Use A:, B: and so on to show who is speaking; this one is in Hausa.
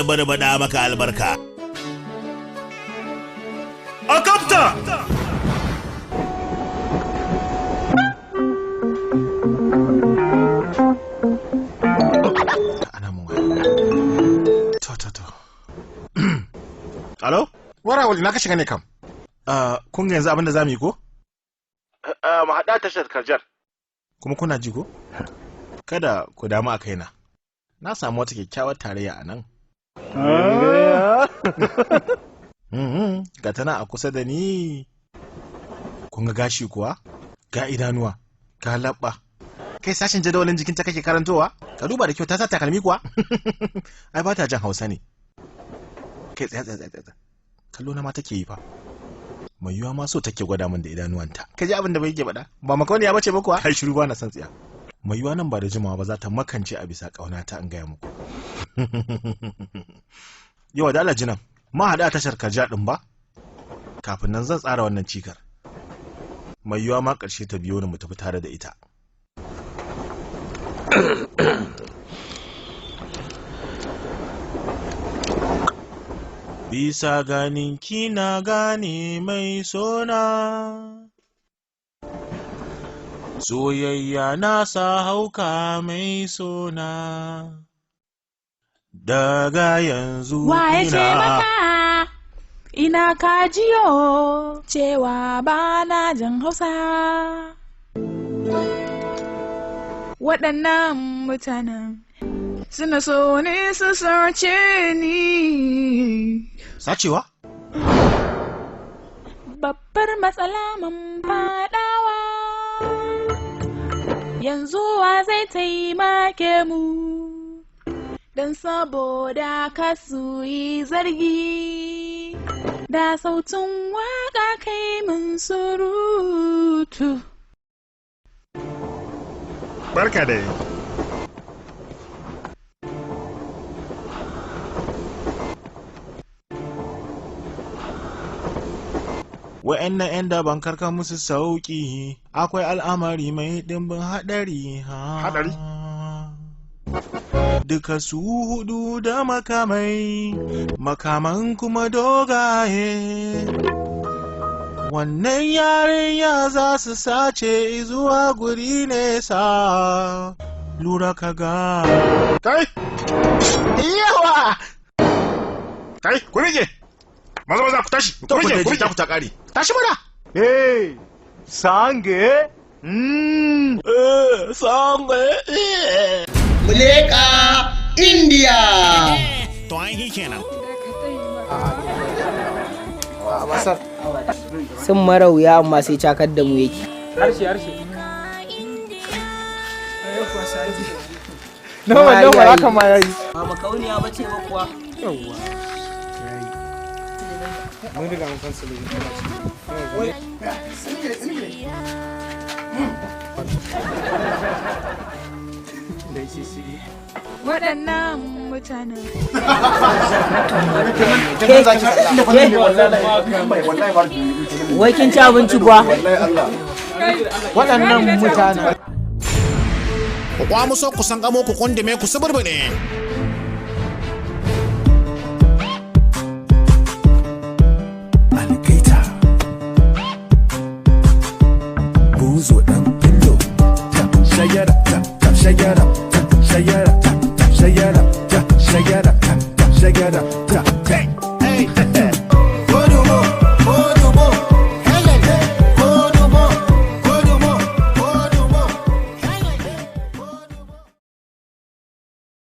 A: sabarbada maka albarka.
B: A kafta!
C: Ana mun waya. To to to. Alo?
D: Wara wali na ka shiga ne kam.
C: Kun ga yanzu abin da zamu yi ko?
D: Mu haɗa tashar Karjar.
C: Kuma kuna ji ko? Kada ku damu a kaina. Na samu wata kyakkyawar tarayya a nan. Ga tana a kusa da ni. Kun ga gashi kuwa? Ga idanuwa, ga labba. Kai sashen jadawalin jikinta kake karantowa? Ka duba da kyau ta sa takalmi kuwa? Ai ba ta jan Hausa ne. Kai tsaya tsaya tsaya tsaya. Kallo na ma take yi fa. Mai yiwuwa ma so take gwada min da idanuwanta. Ka ji abin da bai ke faɗa? Ba makauniya bace ba kuwa? Kai shiru ba na son tsiya. Mai yiwuwa nan ba da jimawa ba za ta makance a bisa ƙaunata an gaya muku. Yawa da Allah jinan, ma haɗu a tashar Karja ɗin ba? Kafin nan zan tsara wannan cikar. Mai yiwuwa ma ƙarshe ta biyo ni mu tafi tare da ita. Bisa ganin kina gane mai sona. Soyayya na sa hauka mai sona. Daga yanzu
E: Waye ce
C: ina
E: maka ina kajiyo cewa ba na jin Hausa. Waɗannan mutanen suna so ne su sace ni.
C: Sacewa?
E: Babbar matsala mun faɗawa. Yanzu wa zai taimake mu don saboda kasu yi zargi da sautin waka kai mun surutu.
D: Barka dai.
C: Wa'annan 'yan daban karka musu sauƙi, akwai al'amari mai ɗimbin haɗari.
D: Haɗari?
C: Duka su hudu da makamai, makaman kuma dogaye. Wannan yarinya za su sace zuwa guri nesa, lura ka ga.
D: Kai!
C: Yawa!
D: Kai, ku rike! Maza maza ku tashi!
C: To
D: Ku
C: ku
D: rike, ku
C: daji
D: rike!
C: ta ku ta ƙare. Tashi mana!
B: Hey, sange?
C: Sange!
F: Muleka India.
A: To an yi kenan.
G: Sun mara wuya amma sai cakar da mu yake.
H: Harshe harshe. Normal normal haka ma yayi.
G: Ba makauniya ba ce ba kuwa.
H: Yawwa. Yayi. Mun riga mun cancel din. Dai shi shi.
E: Waɗannan mutanen.
G: Wai kin ci abinci kuwa?
H: Waɗannan mutanen.
A: Ku kwamuso ku san kamo ku kundume ku suburbune.
I: Algaita Buzo dan fillo Ta shayara ta ta shayara ta shayara ta ta shayara ta shayara ta ta shayara